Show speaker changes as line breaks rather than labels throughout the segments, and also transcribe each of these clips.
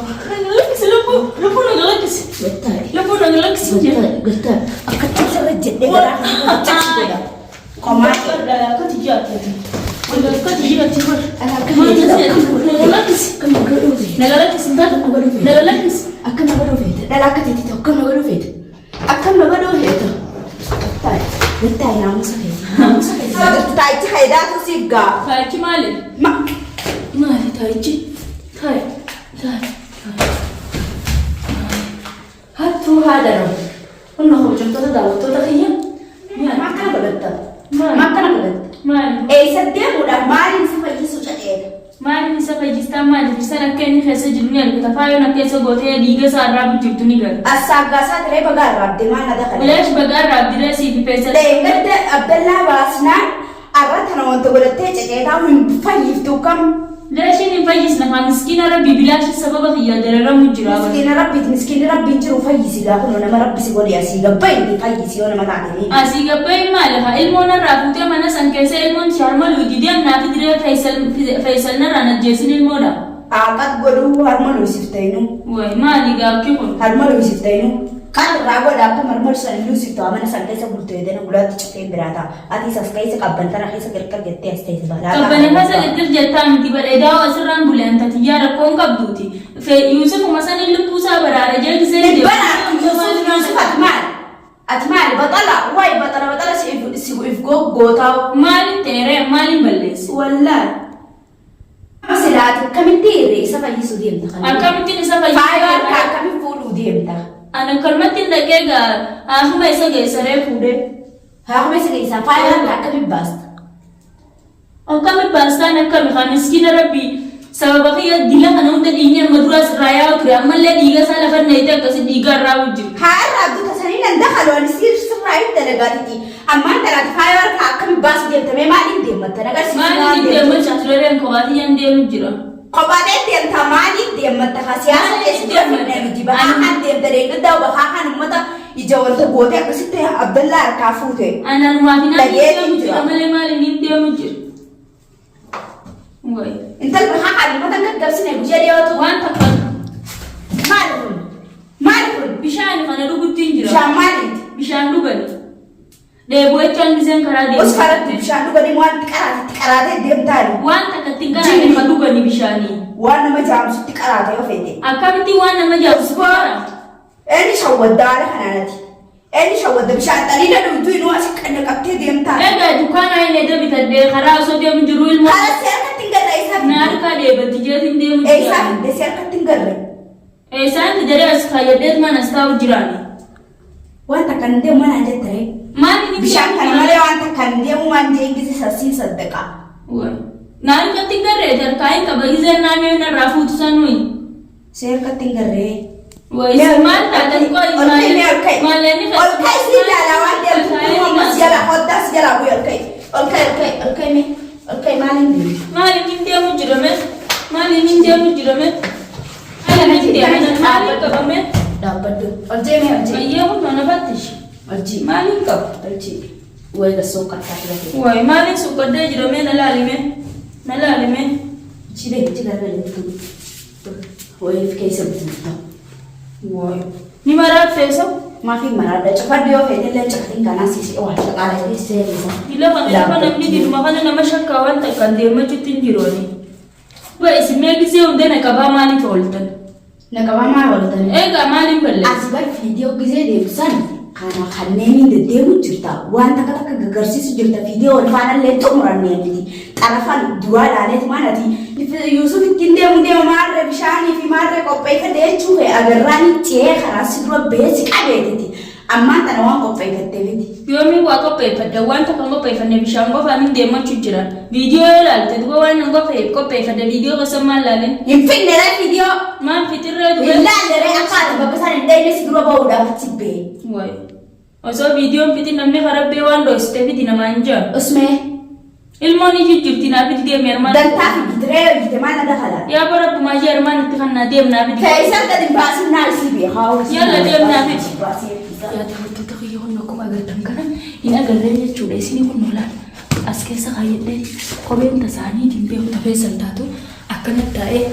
Lakkisi lubbuu lubbuu na lakkisi.
Gattaa'e.
Lubbuu na lakkisi jira.
Gattaa'e. Akka cabsarra jedhee garaa kana cabsi godha. Qomaa
Akkati jaati. Akkati jaati. Na lakkisi.
Akkam na godhuu feete.
Na lakkisi. Na lakkisi.
Akkam na godhuu feete. Dhala akka teetitti akkam na godhuu feete. Akkam na godhuu feete. Gattaa'e. Gattaa'e naamusa feete. Naamusa feete. Taayichi faayidaatu siif gaa.
Taayichi maali?
Ma.
Maali taayichi? Taayi. Taayi. Hattuu haadha nama. Humna hojjettoota daawwattoota kiyya.
Ma akkana godhatta?
Maali?
Ma akkana godhatta?
Maali?
Eessa deemuudhaaf maaliin isa fayyisu cadheedha?
Maaliin isa fayyistaan maaliif isaan akka inni keessa jiru ni argita. Faayoon akka isa gootee dhiiga isaa irraa bujjirtu ni gara.
Assaaggaasaa tiree bagaa irraa abdee maal na dakale?
Bilaash bagaa irraa abdiree siif feesal.
Deeggarta Abdallaa baasnaan arra tana wanta godhattee ceqeetaa hin fayyiftu kam?
Leeshiin hin fayyisne haa miskiina rabbi bilaashi sababa kiyyaa dararamu jira.
Miskiina rabbiiti miskiinni rabbiin jiru fayyisi gaa kunoo nama rabbi si godhe asii gabbayi fayyisi yoo nama taate ni.
Asii gabbayin maali haa ilmoon irraa fuutee mana san keessa ilmoon shaarmaluu didee naafi diree feesal narraan ajjeesin ilmoodha.
Aqat godhuu harma luusifteenu.
Wayi maali gaakki kun?
Harma luusifteenu. Kan irraa godha akka marmar san luusiftu amana san keessa bultee dana gulaatti cufeen biraa ta'a. Ati as keessa qabban tana keessa girqir jettee as teessa balaa.
Qabbana keessa girgir jettaa miti bareedaa asirraan bule antatiyyaa rakkoon qabduuti. Yuusufuma sanin lubbuu isaa baraare jee gisee
Bara Yusuf Yusuf ati maal? Ati maal baxala wayi baxala baxala si if si if goggootaa.
Maaliin ta'eeree maaliin balleesse?
Wallaahi. Silaati akkamitti irree isa fayyisuu deemta kana?
Akkamittiin isa
Faayoo harkaa
fayyisuu?
akkamiin fuudhuu deemta?
Ani akkanumatti hin dhaqee gaa haafuma isa geessaree fuudhee.
Haakuma isa keessaa faayoo harkaa akkamiin baasta?
Akkami baastaan akkami haa miskiina rabbi sababa kiyya dila kana hunda dhiigni amma duraas irraa yaa'u ture ammallee dhiiga isaa lafa nayite akkasi dhiiga irraa jiru.
Haa irraa duuta sanii nan dakalu ani siir sirraa hin dalagaatiti. Ammaan tanaati faayoo harkaa akkamiin baasuu deemta? Mee maaliin deematta? Nagarsiisi
Maaliin deemachaa ture reen kophaati yan deemu jira.
Kophaadhee deemta maaliin deematta? Haa siyaasa keessa dura finnee miti. Bahaa kan deemta deeggaddaa bahaa kan uummata ija wanta gootee akkasitti Abdallaa harkaa fuute.
Anaan maatiin
Dhageetiin
deemu jira
jira.
malee maaliin hin deemu jira. Wayi.
Intalli bahaa kan uummata gaggabsine guyyaa dhiyootu.
Waan takka
Maali kun? Maali kun?
bishaan kana dhugutti hin jira.
Bishaan maaliiti?
Bishaan dhugani. Dheebuu jechaan bishaan karaa deemu.
Os karatti bishaan dhuganii waan itti qaraate itti qaraatee deemtaani.
Waan takka ittiin qaraate kan dhugani bishaanii.
Waan nama jaamsutti qaraate yoo feete.
Akkamitti waan nama jaamsu qara?
Inni shawwaddaala kanaanati. Inni shawwadda bishaan xaliila dhugduu inuu asi qanna qabtee deemtaa.
Egaa dukkaana inni edda bitadhee karaa osoo deemu jiru ilmoo
Karaa si harkatti hin garre eessaa
na
fidde?
harkaa dheebatti jeetiin deemu
Eessaa
jira.
fidde si harkatti hin garre?
Eessaan fidee as kaayyadheet mana as taa'u jiraani.
Waan takka hin deemu manaan jette ree.
Maali ni
Bishaan kana malee waan takka hin deemu waan jee gisi sasii saddaqa.
Na harkatti hin garree harkaa hin qaba gizeen naamee narraa fuutu sanuyi.
Si harkatti hin garree.
Wayi maal taatan qoyi
Ol ka'i mee ol ka'i.
maallaqni
Ol ka'i si ilaalaa waan deemtu kun ammas jala hoddaas jala bu'i ol ka'i. Ol ka'i ol ka'i ol ka'i mee ol ka'i maaliin deemu?
Maaliin hin deemu jira mee? Maaliin hin deemu jira mee? Maaliin hin deemu maaliin qaba mee?
Dhaabbadhu. Ol jee mee ol jee.
Ayyee kun mana fattish.
Ol jee.
Maaliin qaba?
Ol jee. Wayi gasoo kattaa filatee.
Wayi maaliin suuqadhee jira mee na laali mee? Na laali mee?
Chibee itti gargalee Wayi keessa buufta.
Wayi. Ni maraatte isa?
Maafi maraadha. Cufadhu yoo feete illee cufatiin kanaa siisee waan shaqaala keessee isa.
Dila kana lafa namni diduma kana nama shakkaa waan takkaan deemachuutti hin jiru ani. Wayi isin mee gisee hunda na qabaa maaliif ooltan?
Na qabaa maal ooltan?
Egaa maaliin balleessa?
Asi bar fiidiyoo gisee deemsan kana kanneen deddeemu jirta. Waan takka takka gagarsiisu jirta. Fiidiyoo wal faana illee xumurannee miti. Xarafaan duraa ilaaleetu maan ati Yuusuf ittiin deemu deema maarree bishaanii fi maarree qopheeffate jechuu kee agarraan ce'ee karaa si dura bahee si qabeetiti. Ammaan tana waan qopheeffattee miti.
Yoomiin waa qopheeffadha waan takka hin qopheeffanne bishaan qofaan hin deemachuu jira. Viidiyoo yoo ilaalte duba waan hin qopheeffadhe viidiyoo keessa maal laalin?
Hin finne ree fiidiyoo.
Maal fixirree duba?
Hin laalle ree akka ati bakka isaan hin dhayne si dura bahuudhaaf achi bahee.
Wayi. Osoo viidiyoon fixin namni karabbee waan dhoksite fidi namaan jaa.
Usmee.
Ilmoon iji jirti naa fidi deemi armaan.
Dantaa fi gidiree hojjete maal na dakala.
Yaa bara rabbumaa ijji armaan itti kan naa deem naa fidi.
Fe'isan gadi hin baasin naa isii beekaa.
Yalla deem naa fidi.
Baasii.
Yaa daawwattoota kiyya kun akkuma agartan kana hin agarree jechuudha. Isinii kun noolaan as keessa kaayyadhee kopheen tasaanii hin beeku tafeessan taatu akkana taa'ee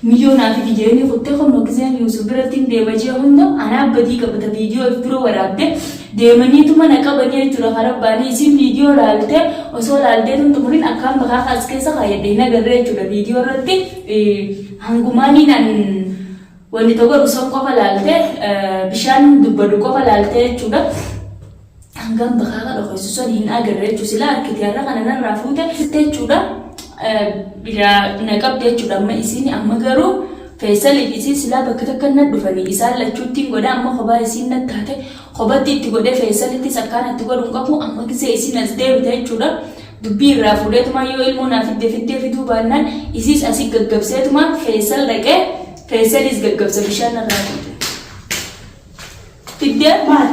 Miyyoo naa fidi jeeni kuttee kunno gizeen Yuusuf biratti hin deema jee hunda anaa badii qabata viidiyoo if dura waraabde deemaniituma na qabanii jechuudha karaa baanii isiin viidiyoo laalte osoo laaltee tun xumurin akkaan bakaakaa as keessa kaayyadhe hin agarree jechuudha viidiyoo irratti hangumaaniin an wanni tokko godhu san qofa laalte bishaan dubbadhu qofa laalte jechuudha. Hangam bakaakaa dhokeessu san hin agarre jechuudha. Silaa harkite har'a kana narraa fuute jechuudha. Biraa na qabde jechuudha amma isiin amma garuu Feesaliif isiin silaa bakka takka na dhufanii isaan lachuuttiin godha amma kophaa isiin na taate kophatti itti godhee Feesalittis akkaan itti godhu hin qabu amma gisee isiin as deebite jechuudha. Dubbii irraa fuudheetuma yoo ilmoo naa fidde fiddee fiduu baannaan isiis asii gaggabseetuma Feesal dhaqee Feesalis gaggabsa bishaan narraa fuute. Fiddee?
Maal?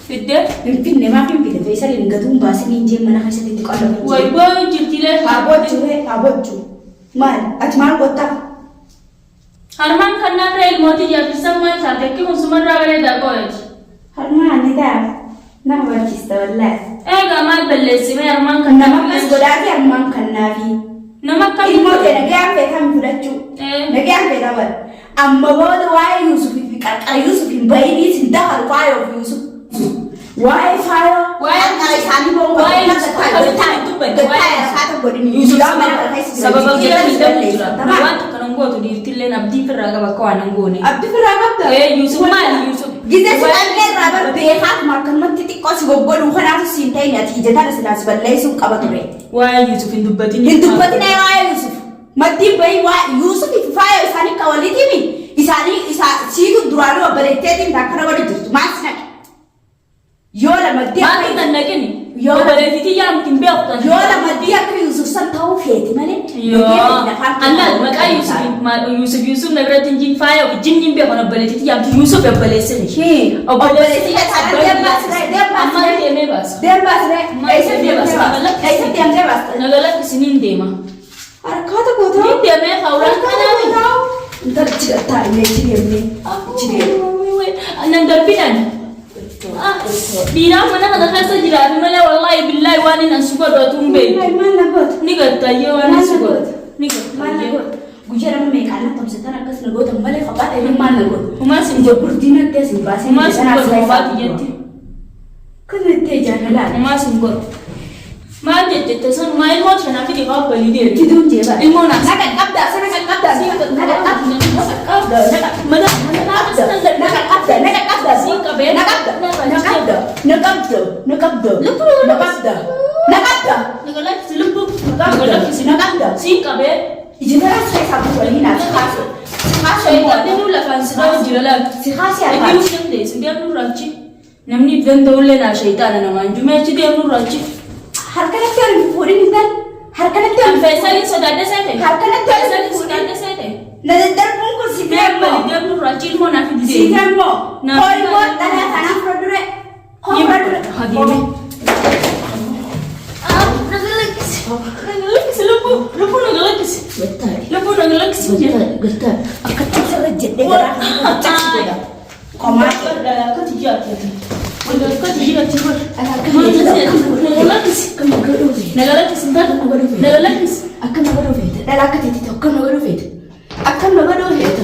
Fiddee?
Hin finne maaf hin fide? Feesal hin gatuun baasin hin jeen mana keessatti itti qalloo hin
Way
jeen.
booyu jirti lee.
Haa bochu ree haa bochu. Maal? Ati maal gotta?
Harmaan kan naafra ilmootii jaafissan maal taate akki kun sumarraa bareedaa qooyati.
Harmaa ani ta'a. Na hubachiista wallaahi.
Eegaa maal balleessimee harmaan kan
Nama akkas godhaati harmaan kan naafi.
Nama akkam
Ilmoo tee nagayaan feetaa mi fudhachuu?
Eh.
Nagayaan feetaa bara. Amma booda waa'ee Yuusuf fi qarqara Yuusuf hin bahiniis hin dabalu faayoo fi Yuusuf. Waa'ee faayoo
Waa'ee
qarqara isaanii bahuu
waa'ee Yuusuf akkamitti hin dubbanne? Waa'ee Yuusuf sababa kee miidhamu jira. Waan tokko nan gootu dhiirtilleen abdii firraa qaba akka waan hin goone.
Abdii firraa qabda.
Ee Yuusuf maali Yuusuf?
Gizee si dhallee irraa bar beekaatuma akkanumatti xiqqoo si goggodhuu kanaaf siin ta'in ati ija tana silaa si balleessuun qaba ture.
Waa'ee Yuusuf hin dubbatin.
Hin dubbatin waa'ee Yuusuf. Maddiin bahii waa Yuusuf fi faaya isaanii ka waliitiimi isaanii isaa siitu duraanuu obboleetteetiin akkana godhu jirtu maal si naqe? Yoo lamaddii
Maaltu
akka
tan naqini?
Yoo-
Obboleettii yaa miti hin beeku tan.
yoo lamaddii akka Yuusuf san ta'uu feeti malee
Yoo.
nagee afaan
Allah maqaa Yuusuf Yuusuf Yuusuf na biratti hin jiin faaya jinni hin beeku obboleettii yaa miti Yuusuf obboleessini.
Obboleettii taanaan deemaa siree deemaa
Ammaan
siree
deemee baasa.
deemaa siree
Ammaan
eessa
deemee
deemtee
baasa.
baasta eessa deemtee baasta
Naga lakkisiniin hin deema.
Harkaata gootaa.
Ni deemee hawlaan kanaani.
Intala achi gattaa illee achi deemnee achi deemnee.
Nan darbinan. Dhiiraa mana kana keessa jiraatu malee wallaahi billaahi waan inni ansu godhu atu hin beektu.
Maal na goota?
Ni gattayyee waan
Maal
ansu
na
godhu.
goota?
Ni
Maal na
gattayyee.
goota? Guyyaa nama meeqaan na tumsitan akkas na goota malee kophaa ta'e maal na goota?
Humaas hin
Ija
godhu.
burdiin natti as hin baasin.
Humaas hin godhu kophaa kiyyatti.
Kun itti ijaan ilaala.
Humaas hin godhu. Maal jette san maa ilmoo tanaa fidi kaa balii deebi.
Fiduun jee bara.
Ilmoo naas.
Na qaqqabda, sana qaqqabda, na qaqqabda, na qaqqabda, na
Mana
qaqqabda, na qaqqabda, na qaqqabda,
Siin qabee.
na qabda, na qabda, na qabda, na qabda, na qabda, na qabda,
Nagalakkisi lubbuu.
na qabda,
Nagalakkisi.
na qabda.
Siin qabee.
Ija garaa si keessaa bu'u waliin naa si kaasu. Si kaasu immoo.
Sheexanni lafaan si dha'u jira laata.
Si kaasi harkaa.
Deemuu dandeessu deemuu irraa achi. Namni if danda'ullee naa sheexaana namaan jumee achi deemuu irraa achi.
Harkanatti ol hin fuudhin intal. Harkanatti ol hin
Feesaliin sodaadde seete.
Harkanatti ol hin
Feesaliin
fuudhin.
sodaadde seete.
Na daddarbuun kun si
Deemuu
feemmoo.
deemuu irraa achi ilmoo naaf hin
Si
deemu.
feemmoo.
Naaf
Koo ilmoo dhalaa kanaan fura dure. Koo fura dure.
Hadeeme. Nagalakkisi. Nagalakkisi lubbuu. Lubbuu nagalakkisi. Lubbuu nagalakkisi.
Galtaa. Akkatti sirra jedhee garaa kana cabsi godha. Qomaa
Akkati jaati. Akkati jaati. Nagalakkisi.
Akkam na godhuu feeta.
Nagalakkisi. Nagalakkisi.
Akkam na godhuu feeta. Dhala akka teetitti akkam na godhuu feeta. Akkam na godhuu feeta.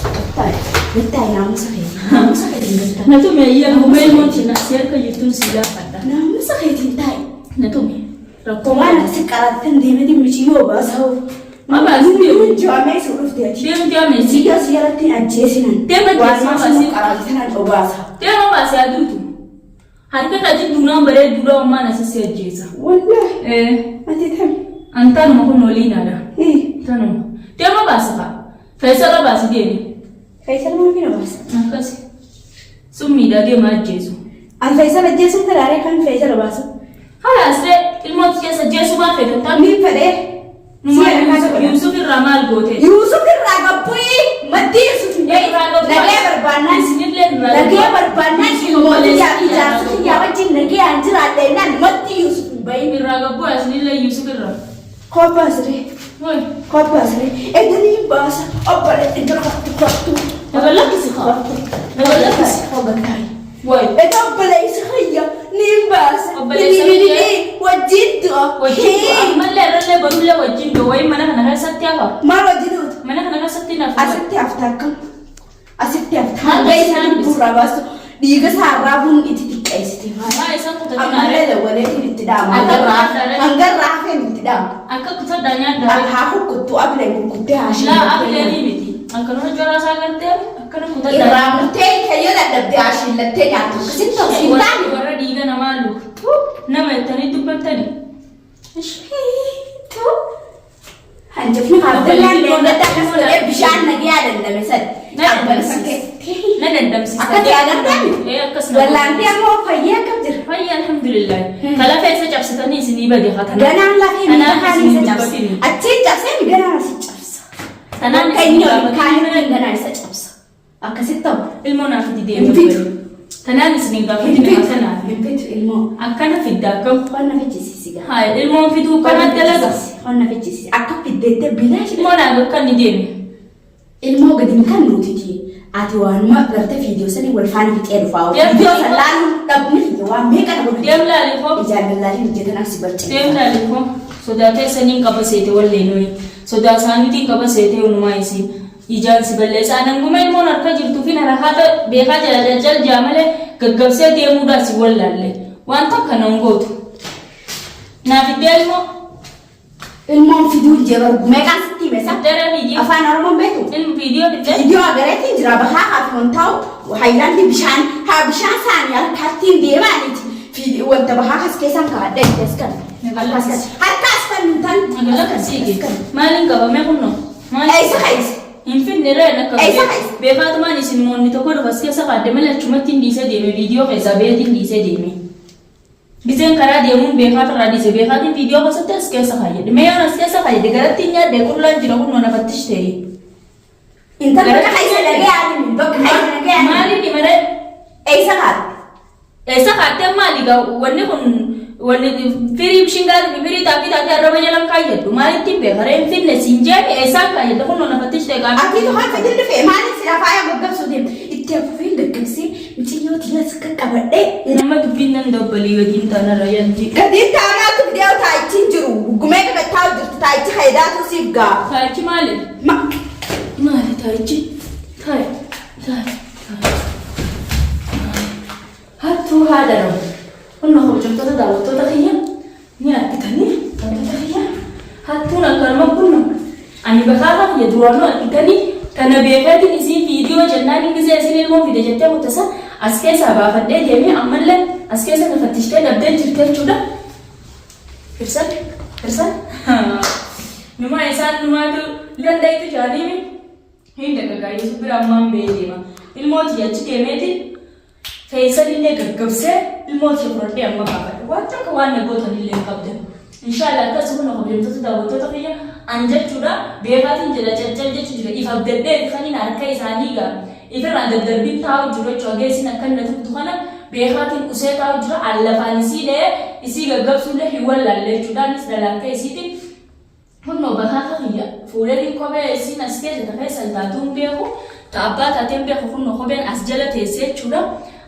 Gattaa'e. Gattaa'e naamusa keeti. Naamusa keetiin gattaa'e.
Natume ayyaa gumee ilmooti na si harka jirtuun si gaafadha.
Naamusa keetiin taa'e.
Natume rakkoo
Waan ati qaraattan deemeetiin miciyyoo baasaa.
Ma baasii deemu.
Jaamee si dhufte ati.
Deemu jaamee si.
Miciyyoo si jalatti hin ajjeesinan.
Deema
Waan
ajjeesina
maasii
baasii.
qaraattan obaasa.
Deema baasii aduutu. Harka kaji duunaan baree duudhaa ummaan asii si ajjeesa.
Wallaahi.
Eh,
Ati tam.
antaanuma kun waliin haadha.
Eh.
Tanuma. Deema baasa fa'a. Fayyisarra baasi deemi.
Fayyisal maal fi na baasa?
Akkasi. Sun miidhagee ma ajjeesu.
An Fayyisal ajjeesuun fedhaaree kan Fayyisal baasu.
Halaaslee ilmoota keessa ajjeesuu maal feetan ta'a?
Ni fedhee.
Yuusuf irraa maal goote?
Yuusuf irraa gabbu'ii maddii Yuusuf hin bahin. Nagee barbaannaan.
Isinillee irraa
Nagee barbaannaan ilmoota ijaarsa kiyyaa wajjin nagee an jiraadha jennaan maddii Yuusuf hin bahin.
Irraa gabbu'aa isinillee Yuusuf irraa.
Kophaa siree.
Hoi.
Kophaa siree. Edanii baasa obboleetti jira kottu kottu.
Naga lakkisi haa. Naga lakkisi.
Hoggantaay.
Wai.
Eda obboleessi kiyya niin baasa.
Obboleessa kiyya?
Wajjin du'a.
Wajjin du'a. Ammallee irrallee barullee wajjin du'a. Wayii mana kana keessatti hafa.
Maal wajjin duutu?
Mana kana keessatti. Asitti naaf.
Asitti hafta akkam? Asitti hafta.
Maal
Hanga isa
isaan
lubbuurraa baastu dhiiga isaarraa buun itti xiqqeessite.
Maa isaan kutatin
Ammallee
aaree?
dawwaleetiin itti dhaama.
Akka kutadhaa
Hanga irraa hafeen itti dhaama.
Akka kutadhaa nyaadhaa.
Haa kukkuttu abileen kukkuttee haa
Laa
shiillattee.
abileenii miti. Akkanuma coraa isaa gartee akkana kutadhaa.
Irraa murtee kayyoo dadhabdee haa shiillattee nyaattu. Akkasitti ta'u siin taane.
Warra dhiiga namaa luku. Nama jettanii dubbattani.
Hanjafni Abdallaan deemnatti akkas godhee bishaan nagee dandame san. Qabbana san keessatti.
Na dandamsiisa.
Akka ta'e agartani?
Ee akkas na
Wallaantii ammoo fayyee akkam jira?
Fayya alhamdulillah. Kalafa isa cabsitanii isinii bade hatana.
Ganaan lafee miila
Tanaan
kaan
isinii
isa cabsa.
dubbatini.
Achiin cabsee ganaan asi cabsa.
Tanaan
Bakka
isinii
inni ol
gaafatini.
kaanitti ganaan isa cabsa. Akkasitti ta'u.
Ilmoo naaf itti
Hin
deemu.
fidu.
Tanaan isinii
Hin
gaafatini
fidu.
akkanaaf.
Hin fidu ilmoo.
Akkana fidda akkam.
Qonna fichisiisi gaa.
Haa ilmoon fiduu kana dalaga.
Qonna fichisiisi. Akka fiddeettee bilaashi.
Ilmoo naaf akka inni deeme.
Ilmoo gadi hin kan nuutiti. Ati waanuma garte fiidiyoo sanii wal faana fixee dhufaa.
Deem
Fiidiyoo san laaluun dhabni kiyya waan meeqa na godhu.
Deem laali koo.
Ijaan lallaatiin hojjetan as barcee.
Deem laali koo. Sodaatee saniin qaba seete wallee nuyi. Sodaa isaaniitiin qaba seete unumaa isiin. Ijaan si balleessa. Ananguma ilmoon harka jirtuu fi harakaata beekaa jala jalcal jaa malee gaggabsee deemuudhaa si wallaalle. Waan takka nan gootu. Naaf iddee ilmoo.
Ilmoon fiduun jee bargu meeqaan sitti hime sa?
Dara viidiyoo.
Afaan Oromoon beektu?
Ilmu viidiyoo fiddee.
Viidiyoo agareetiin jira bahaa haa fi taa'u haayilaandii bishaan haa bishaan isaanii harkaattiin deemaaniiti. Fi wanta bahaa kas keessaan kaa'adha itti as kan. Harkaas kan. Harkaas kan hin tan.
Magaalaa kan siige. Maaliin qabame kunno? Maal?
Eessa keessa?
Hin finne reen akka
Eessa keessa?
beekaatumaan isin moonni tokko dhufas keessa kaadde malee achumatti hin dhiisee deeme viidiyoo keessaa beetiin dhiisee deeme. Biseen karaa deemuun beekaatu irraa dhiise beekaatiin viidiyoo keessatti as keessa kaayyadhe. Mee yoon as keessa kaayyadhe garatti hin nyaadhe qullaan jira kunno nafattish ta'e.
Intala bakka keessa dhagee yaadni bakka keessa dhagee yaadni.
Maaliin himare?
Eessa kaa'atte?
Eessa kaattee maali gaa wanni kun wanni firii bishingaatii fi firii xaafii taatee arraba jalan kaayyadhu maalittiin beeka ree hin finne siin jeeme eessaan kaayyadhe kunno nafattish ta'e qaama.
Atiitu haa fedhin dhufe maaliif silaa faaya gaggabsuu deemte? Itti afuufeen gaggabsee mucayyoo tiyyaas akka qabadhee.
Nama dubbiin nan dabbalii gadiin taanarra yanti.
Gatiin taanaatu fidee taayichi hin jiru. Gumee qabattaa jirtu taayichi faayidaatu siif gaa.
Taayichi maali?
Ma
Maali taayichi? Taayi taayi taayi. Hattuu haadha rabu. Kunno kabajamtoota daawwattoota kiyya ni argitanii daawwattoota kiyya hattuun akkanuma kunno ani bakaafa kiyya duraanuu argitanii kana beekatiin isii viidiyoo jennaan ingizee isin ilmoo fide jettee kuttasa as keessaa baafadhee deemee ammallee as keessa nafattishtee dhabdee jirti jechuudha. Firsan firsan numaa isaan numaatu danda'itu jaaniimi hin dagagaa Yesuus bira ammaan ba'ee deema. Ilmoo tiyya achi deemeeti Feesal illee gaggabsee ilmoo tiyya fudhadhee amma baafadhe. Waan takka waan na gootan illee hin qabdan. Inshallah akkas kun kabajamtoota daawwattoota kiyya an jechuudha beekaatiin jira caccal jechu jira if abdadhee kaniin harka isaanii gaa ifirraan daddarbiin taa'u jiru jechuudha geessin akka na tuttu kana beekaatiin usee taa'u jira an lafaan isii dha'ee isii gaggabsuullee hin wallaalle jechuudha anis dhala akka isiitiin Kunno bakaka kiyya fuudheetiin kophee isiin as keessa ta keessa taatuun beeku ta abbaa taateen beeku kunno kopheen as jala teessee jechuudha.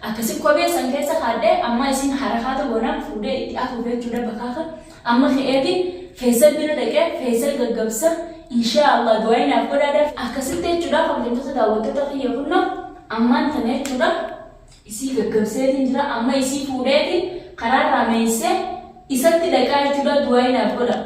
Akkasi kophee san keessa kaadhee amma isiin harakaata goonaan fuudhee itti afuufe jechuudha bakaka. Amma ka'eetiin Feesal bira dhaqee Feesal gaggabsa inshaa Allah du'aa naaf godhaadha. Akkasitti jechuudha kabajamtoota daawwattoota kiyya kunno ammaan tana jechuudha. Isii gaggabseetiin jira amma isii fuudheetiin karaarraa meessee isatti dhaqaa jechuudha du'aa naaf godha.